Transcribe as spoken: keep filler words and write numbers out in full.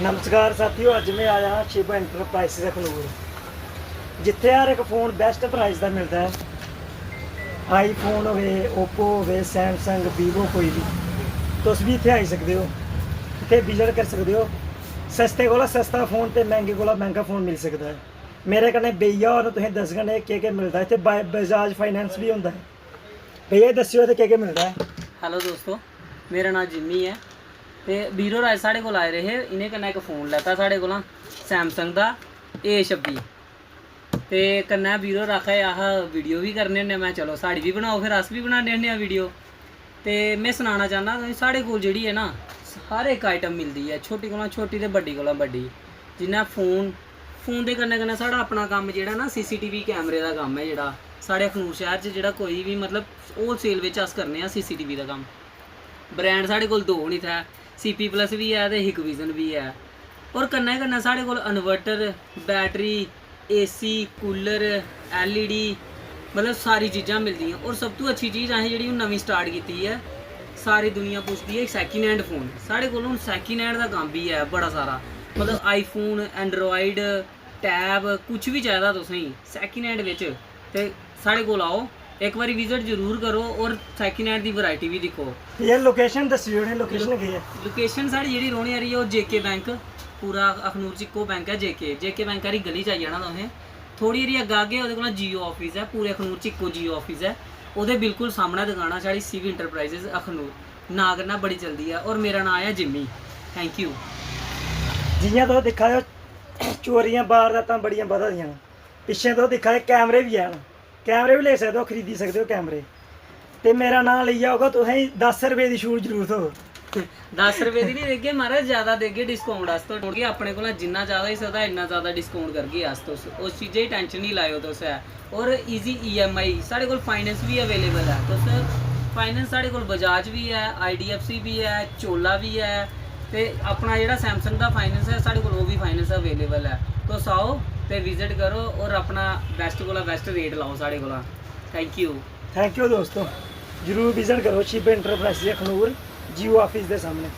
नमस्कार साथियो, अज्ज में आया हां शिव एंटरप्राइजेस अखनूर, जित्थै हर इक फोन बेस्ट प्राइस दा मिलदा ऐ। आईफोन होवे, ओप्पो होवे, सैमसंग, वीवो, कोई बी, तुस बी इत्थै आई सकदे ओ, इत्थै विजिट करी सकदे ओ। सस्ते कोला सस्ता फोन ते मैंह्गे कोला मैंह्गा फोन मिली सकदा ऐ। मेरे कन्नै भैया होर तुसेंगी दस्सङन एह् केह् केह् मिलदा। इत्थै बजाज फाइनेंस बी होंदा ऐ। भैया, दस्सेओ इत्थै केह् केह् मिलदा ऐ। हेलो दोस्तो, मेरा नांऽ जिम्मी ऐ। ते बीरो राज साढ़े कोल आए दे हे, इ'नें कन्नै इक फोन लैता साढ़े कोला सैमसंग दा ए छब्बी। ते कन्नै बीरो होर आखा दे अस वीडियो बी करने होन्ने। में चलो साढ़ी बी बनाओ, फिर अस बी बनाने होन्ने आं वीडियो। ते में सनाना चाह्न्नां तुसें, साढ़े कोल जेह्ड़ी ऐ ना, हर इक आइटम मिलदी ऐ, छोटी कोला छोटी ते बड्डी कोला बड्डी। जि'यां फोन, फोन दे कन्नै कन्नै साढ़ा अपना कम्म जेह्ड़ा ना, सीसीटीवी कैमरे दा कम्म ऐ जेह्ड़ा, साढ़े अखनूर शैह्र च जेह्ड़ा कोई बी, मतलब, होलसेल बिच अस करने आं सीसीटीवी दा कम्म। ब्रांड साढ़े कोल दो न इत्थै, सीपी प्लस बी ऐ ते हिकविजन बी ऐ। होर कन्नै कन्नै साढ़े कोल inverter, battery, AC, cooler, LED, मतलब, सारी चीज़ां मिलदियां। होर सब तू अच्छी चीज़ असें जेह्ड़ी हून नमीं स्टार्ट कीती ऐ, सारी दुनिया पुछदी ऐ सैकिंड हैंड फोन। साढ़े कोल हून सैकिंड हैंड दा कम्म बी ऐ बड़ा सारा, मतलब, आईफोन, एंड्रॉयड, टैब, कुछ बी चाहिदा तुसेंगी सैकिंड हैंड बिच, ते साढ़े कोल आओ, इक बारी विजिट जरूर करो होर सैकिंड हैंड दी वैरायटी बी दिक्खो। एह् लोकेशन दस्सी ओड़े, लोकेशन केह् ऐ? लोकेशन साढ़ी जेह्ड़ी रौह्ने आह्ली ऐ, ओह् जेके बैंक, पूरा अखनूर च इक्को बैंक ऐ जेके। जेके बैंक आह्ली गली च आई जाना तुसें। थोह्ड़ी हारी अग्गें आगे, ओह्दे कोला जियो आफिस ऐ, पूरे अखनूर च इक्को जियो आफिस ऐ। ओह्दे बिल्कुल सामनै दकान ऐ साढ़ी शिव इंटरप्राइजेस अखनूर। नांऽ कन्नै बड़ी चलदी ऐ। होर मेरा नांऽ ऐ जिम्मी। Thank U. जि'यां तुस दिक्खा दे ओ, चोरियां, बारदातां बड़ियां बधा दियां न। पिच्छें तुस दिक्खा दे, कैमरे बी हैन, कैमरे बी लेई सकदे ओ, खरीदी सकदे ओ कैमरे। ते मेरा नांऽ लेइयै औगा, तुसेंगी दस रपेऽ दी छूट जरूरत होग। दस रपेऽ दी निं देगे महाराज, ज्यादा देगे डिस्काउंट अस, क्योंकि अपने कोला जिन्ना ज्यादा होई सकदा इन्ना ज्यादा डिस्काउंट करगे अस। तुस उस चीजै दी टैंशन निं लैओ तुस। ऐ होर ईजी ईएमआई साढ़े कोल फाइनेंस बी अवेलेबल ऐ। तुस फाइनेंस साढ़े कोल बजाज बी ऐ, आईडीएफसी बी ऐ, चोला बी ऐ, ते अपना जेह्ड़ा सैमसंग दा फाइनेंस ऐ, साढ़े कोल ओह् बी फाइनेंस अवेलेबल ऐ। तुस आओ ते विजिट करो होर अपना बेस्ट कोला बेस्ट रेट लाओ साढ़े कोला। Thank U. थैंक यू दोस्तो, जरूर विजिट करो शिव इंटरप्राइजेस अखनूर, जियो आफिस दे सामनै।